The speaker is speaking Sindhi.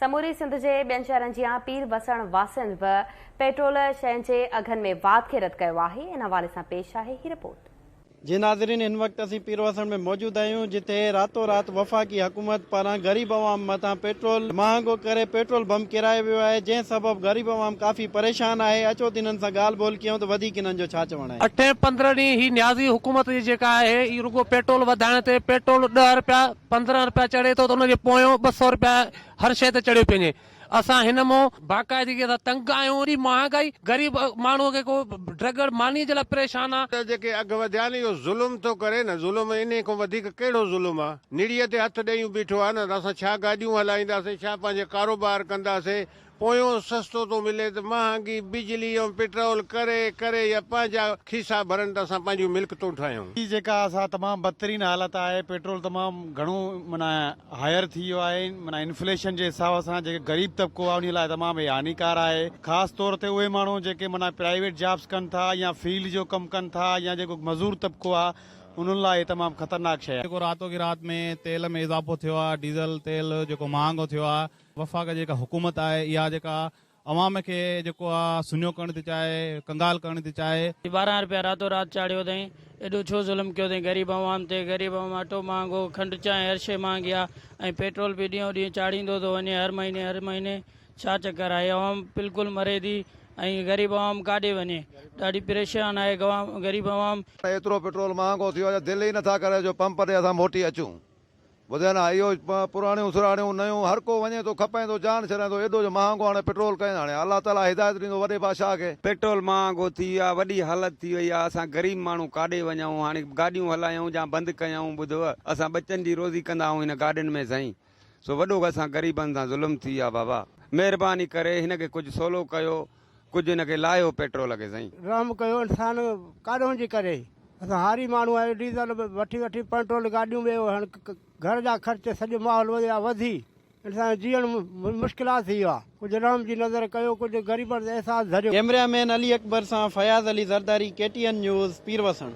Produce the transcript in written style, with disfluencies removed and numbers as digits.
سموري سنڌ جي ٻين شهرن جيان پير وسڻ واسين به پيٽرول شين جي اگهن ۾ واڌ کي رد ڪيو آهي ان حوالي سان پيش آهي هي رپورٽ. جي ناظرين هن وقت اسين پير وسڻ ۾ موجود آهيون جتي راتو رات وفاقي حڪومت پاران غريب عوام مٿان پيٽرول مهانگو ڪري پيٽرول بم ڪيرايو ويو آهي جنهن سبب غريب عوام ڪافي پريشان آهي اچو ته انهن سان ڳالهه ٻولهه ڪيون ته وڌيڪ انهن جو ڇا چوڻ آهي. اٺين 15 ڏينهن هي نيازي حڪومت جي جيڪا آهي هي رڳو پيٽرول وڌائڻ تي پيٽرول ڏهه رپيا 15 رپيا چڙهي ٿو ته ان جي پويون 200 رپيا هر شيء تي چڙهيو پيو وڃي اسان هن مون باقاعدگي سان تنگ آهيون ايڏي مهانگائي غريب ماڻهو کي ڪو ڊرگڙ ماني جي لاء پريشان آ. ته جيڪي اگهه وڌيا آهن اهو ظلم ٿو ڪري نه ظلم انهي کان وڌيڪ ڪهڙو ظلم آ نڙيء تي هٿ ڏيون بيٺو آ نه ته اسان ڇا گاڏيون هلائينداسين ڇا پنهنجي ڪاروبار ڪنداسين پويون سستو ٿو ملي ته مهانگي بجلي ۽ پيٽرول ڪري ڪري يا پنهنجا کيسا ڀرن ته اسان پنهنجون ملڪتون ٺاهيون. هي جيڪا سا تمام بدترين حالت آهي پيٽرول تمام گهڻو معنيٰ هائر ٿي ويو آهي معنيٰ انفليشن جي حساب سان جيڪي غريب طبقو آهي انهي لاء تمام هي هانيڪار آهي خاص طور تي اهي ماڻهو جيڪي معنيٰ پرائيويٽ جابس ڪن ٿا يا فيلڊ جو ڪم ڪن ٿا يا جيڪو مزور طبقو آهي انهن لاء هي تمام خطرناڪ شيء آهي. جيڪو راتو ڪي رات ۾ تيل ۾ اضافو ٿيو آهي ڊيزل تيل جيڪو مهانگو ٿيو آهي وفاق جي جيڪا حڪومت آهي اها جيڪا عوام کي جيڪو آ سڃو ڪرڻ ٿي چاهي ڪنگال ڪرڻ ٿي چاهي. 12 رپيا راتو رات چاڙهيو اٿئين ايڏو ڇو ظلم ڪيو اٿئين غريب عوام تي غريب عوام اٽو مهانگو کنڊ چانهه هر شيء مهانگي آ ۽ پيٽرول به ڏينهون ڏينهن چاڙهيندو ٿو وڃي هر مهيني هر مهيني ڇا چڪر آهي عوام بلڪل مري ٿي ۽ غريب عوام ڪاڏي وڃي ڏاڍي پريشان آهي غريب عوام. ايترو پيٽرول مهانگو ٿي ويو آ جو دل ئي نٿا ڪري جو پمپ تي اسان موٽي اچون. ٻڌايو نه اهو پراڻيون سراڻيون نيون هر ڪو وڃي ٿو کپائين ٿو جان ڇڏائين ٿو ايڏو جو مهانگو هاڻي پيٽرول ڪئين هاڻي الله تعالي هدايت ڏيندو وڏي بادشاهه کي. پيٽرول مهانگو ٿي ويو آ وڏي حالت ٿي وئي آ اسان غريب ماڻهو ڪاڏي وڃون هاڻي گاڏيون هلايون جا بند ڪيائون ٻڌو اسان ٻچن جي روزي ڪندا آهيون هن گاڏين ۾ سائين سو وڏو اسان غريبن سان ظلم ٿي ويو آ بابا مهرباني ڪري هن کي ڪجهه سولو ڪيو ڪجهه هن کي لاهيو پيٽرول کي سائين. رحم ڪيو انسان ڪاڏهون جي ڪري اسان هاري ماڻهو آهيون ڊيزل وٺي وٺي پيٽرول گاڏيون به هاڻ گهر جا خرچ سڄو ماحول ويو آهي وڌي انسان جو جيئڻ مشڪلات ٿي ويو آهي ڪجهه رحم جي نظر ڪيو ڪجهه غريبن تي احساس ڌريو. ڪئميرا مين علي اڪبر سان Fayaz Ali Zardari K T N news Pirwasan.